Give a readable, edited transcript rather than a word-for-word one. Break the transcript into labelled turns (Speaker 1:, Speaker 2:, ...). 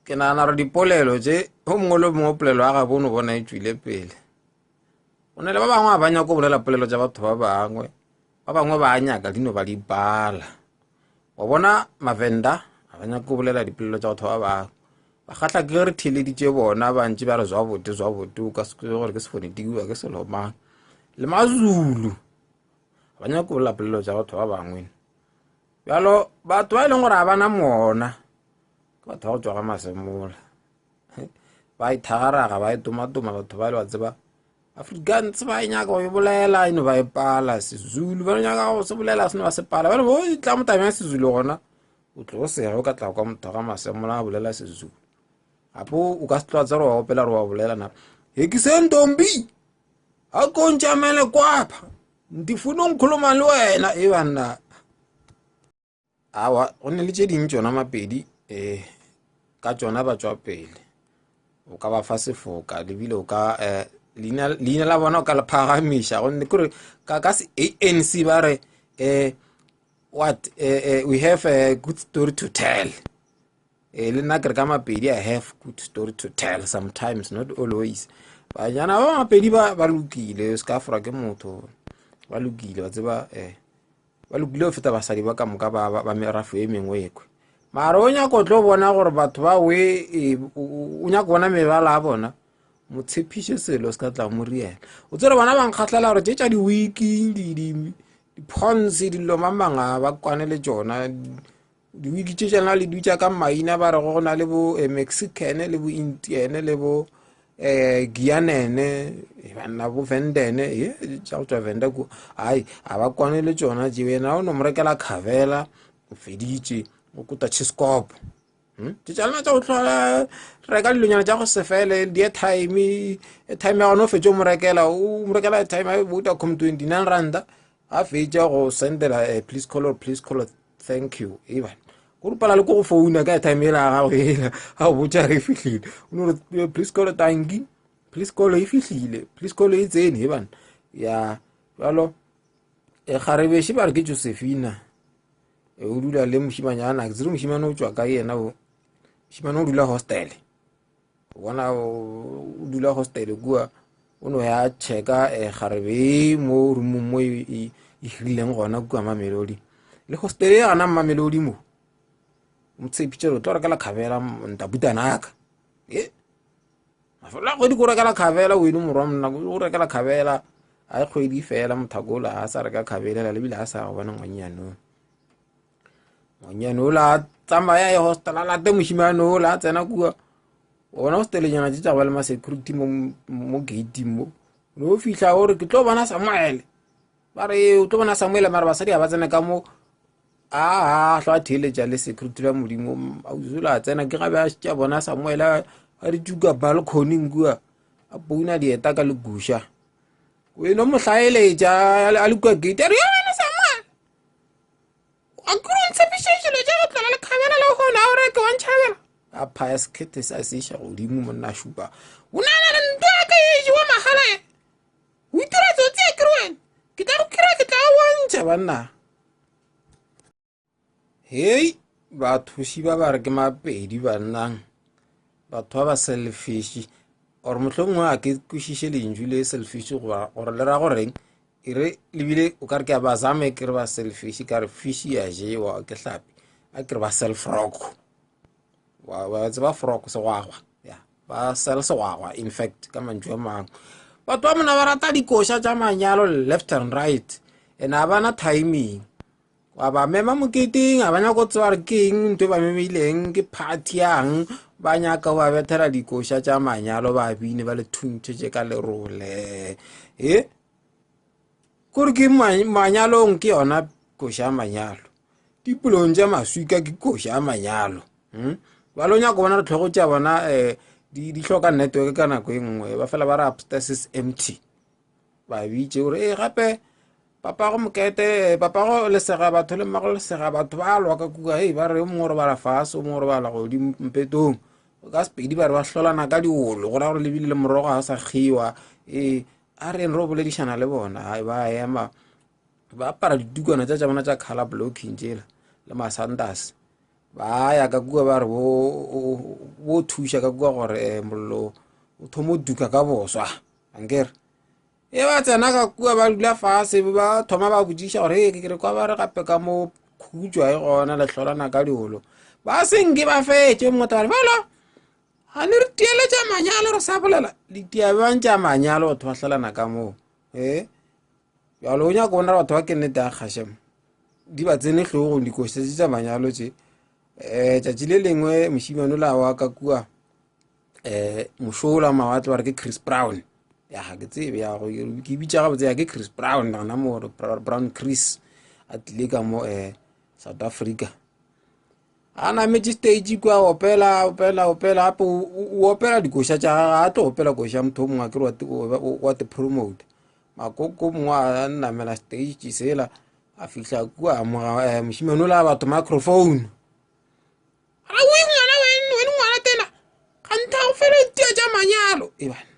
Speaker 1: Ke nagana gore dipolelo tše o mongwe le mongwe polelo ya gabo o no bona e tšwile pele. Go na le ba bangwe ga ba nyako bolela polelo tša batho ba bangwe, ba bangwe ba nyaka di no ba di pala. Wa bona Mavenda ga ba nyako bolela dipolelo tša batho ba bangwe. Ba kgahla ke ge re theeleditše bona ba ntše ba re zwabote zwabote o ka se kwe gore ke sefonetiki goba ke selo mang. Le Mazulu ga ba nyako bolela polelo tša batho ba bangwe. Bjalo batho ba e leng gore ga ba na mona ke batho ba go tšwa ga Masemola. Ba ithagaraga ba e tomatoma batho ba le wa tseba Afrikaans ba e nyaka go e bolela e no ba e pala Sezulu ba nyaka go se bolela se no ba se pala ba re o tla mo tabeng ya Sezulu gona o tlo sega o ka tla kwa motho ga Masemola a bolela Sezulu gape o ka se tlo tsere wa opela re wa bolela na he ke se ntombi a ko ntšamele kwapha ndifuna ngikhuluma le wena e banna Aowa, go ne le tše ding tšona Mapedi um ka tšona ba tšwa pele. O ka ba fa sefoka lebile o ka um leina leina la bona o ka le phagamiša gonne kore ka ka se ANC ba re um what uh, we have a good story to tell. Eh, le nna ke re ka Mapedi I have good story to tell sometimes not always. Banyana ba Mapedi ba ba lokile se ka forwa ke motho ba lokile ba tseba eh ba lokile go feta basadi ba ka moka ba, ba, ba merafo e mengwe ekwe mara o nyaka o tlo bona gore batho ba we e, o nyaka bona mebala ya bona mo tshepiše selo se ka tla mo riela o tsere bona ba nkgatlhela gore tše tša di-wiki di-pons dilo mang mang ba kwane le tšona Diwiki tše tšana le dutša ka maina ba re go na le bo eh, Mexican le bo Indian le bo eh Guianene eh, banna bo Vendene ye tša go tšwa Venda ko ai a ba kwane le tšona tše wena o no mo rekela khavela o feditše o kuta chiskop hmm? tše tša lena tša go tlhola reka dilonyana tša go se fele di-airtime airtime ya gona o fetše o mo rekela o mo rekela airtime ya Vodacom 29 randa a fetša go sendela eh, please call or please call thank you even go rupala le ko go founa ka time ela ya gago ela ga o botša re e fihlile o no re eh, please call tanki please call e fihlile please call e tsene e bana ya jalo e garebeše ba re ke josephina e o dula le mošimanyana ke tsere mošimane o tšwa ka yena o mošimane o dula hostel bona o dula hostel kua o no ya checka eh, garebe mo roomong mo e, e, e hirileng gona kua mamelodi le hostel e gana mamelodi mo mo tshepitše o tlo rekela khabela ntabutanaka e mafelo a kgwedi ko rekela khabela o ene morwa monna o rekela khabela a e kgwedi fela mothakola a sa reka khabelela lebile a sa go bona ngwanyanong ngwanyane ola a tsamaya ye hostel a late mošimane ola a tsena kua bona hostelenyana tše tša go ba le ma-security mo mo gating mo no fihla o re ke tlo bona samuele ba re o tlo bona samuele mara basadi ga ba tsene ka mo aa hlwa a theeletša le security la modimo ausola a tsena ke gabe a šetša bona samuele a re tuka balconing kua a pouna dieta ka leguša o eno mo hlaeletša a le kua gate a re wena samuele a kore o ntshepiše dilo tša go tlola le khabela le gona o reke wa ntšhabela a phaya sekhethe sa se iša godimo monna šupa o nana le nto ya ka e jewa mahala e o itira tsotsi e kere wena ke tla go kira ke tla bontšha banna hei bathuši ba ba re ke mapedi bannang batho ba ba selfish or mohlomongwe a ke kwešiše lentšu le selfish goba gore le ra goreng e re lebile o ka re ke a ba zame ke re ba selfish ka re fish ya jewa ke hlapi a ke re ba self rock wa tseba frog segwagwa ya ba sell segwagwa in fact ka mantšu a mangwe batho ba mona ba rata dikoša tša manyalo left and right and a bana timing wa ba mema moketeng a ba nyaka go tseba re ke eng ntho e ba memileng ke party yang ba nyaka ba bethela dikoša tša manyalo ba bine ba le thuntšhetše ka lerole e kore ke manyalong ke yona koša ya manyalo dipolong tša maswika ke koša ya manyalo hmm? ba lo nyaka bona ditlhogo tša bona um di hloka network ka nako e nngwe ba fela ba re upstairs is empty ba bitše gore ee gape papago mokete papago lesega batho le mmago lesega batho ba lwa ka kua ei ba re yo mongwe o robala fase o mongwe o robala godimo mpetong ka sepedi ba re ba hlolana ka diolo go ra gore lebile le morogo ga o sa kgiwa ee a reng re o boledišana le bona ai ba ema ba apara ditukwana tša tša bona tša color blocking tšela le masanders. Ba ya ka kua ba re bo thuša ka kua gore eh, mollo o thoma o duka ka boswa ankere e ba tsena ka kua ba dula fase ba thoma ba botšiša gore e ke re kwa ba re gape ka mo khutšwa e gona le hlolana ka diolo ba senke ba fetše motho ba re bala ga ne re tieletša manyalo re sa bolela le tia bjang tša manyalo batho ba hlolana ka moo ee bjalo o nyaka bona batho ba ke nnete ya kgašemo di ba tsene hlogong dikoša tše tša manyalo tše um tšatši le lengwe mošimane la wa ka kua um mošola mawatle ba re ke chris brown ya ga ke tsebe ya go ke bitša gabotse ya ke chris brown gona mo brown chris a tlile ka mo um south africa a nametše stage kwa opela opela opela gape o opela dikoša tša gage a tlo opela koša motho o mongwe a kere wa te promote makoko mongwe a namela stage sela a fihla kua amoga eh, mošimane o la batho microphone a o ngwana wene wene ngwana tena gantha go fele tia tša manyalo e bana.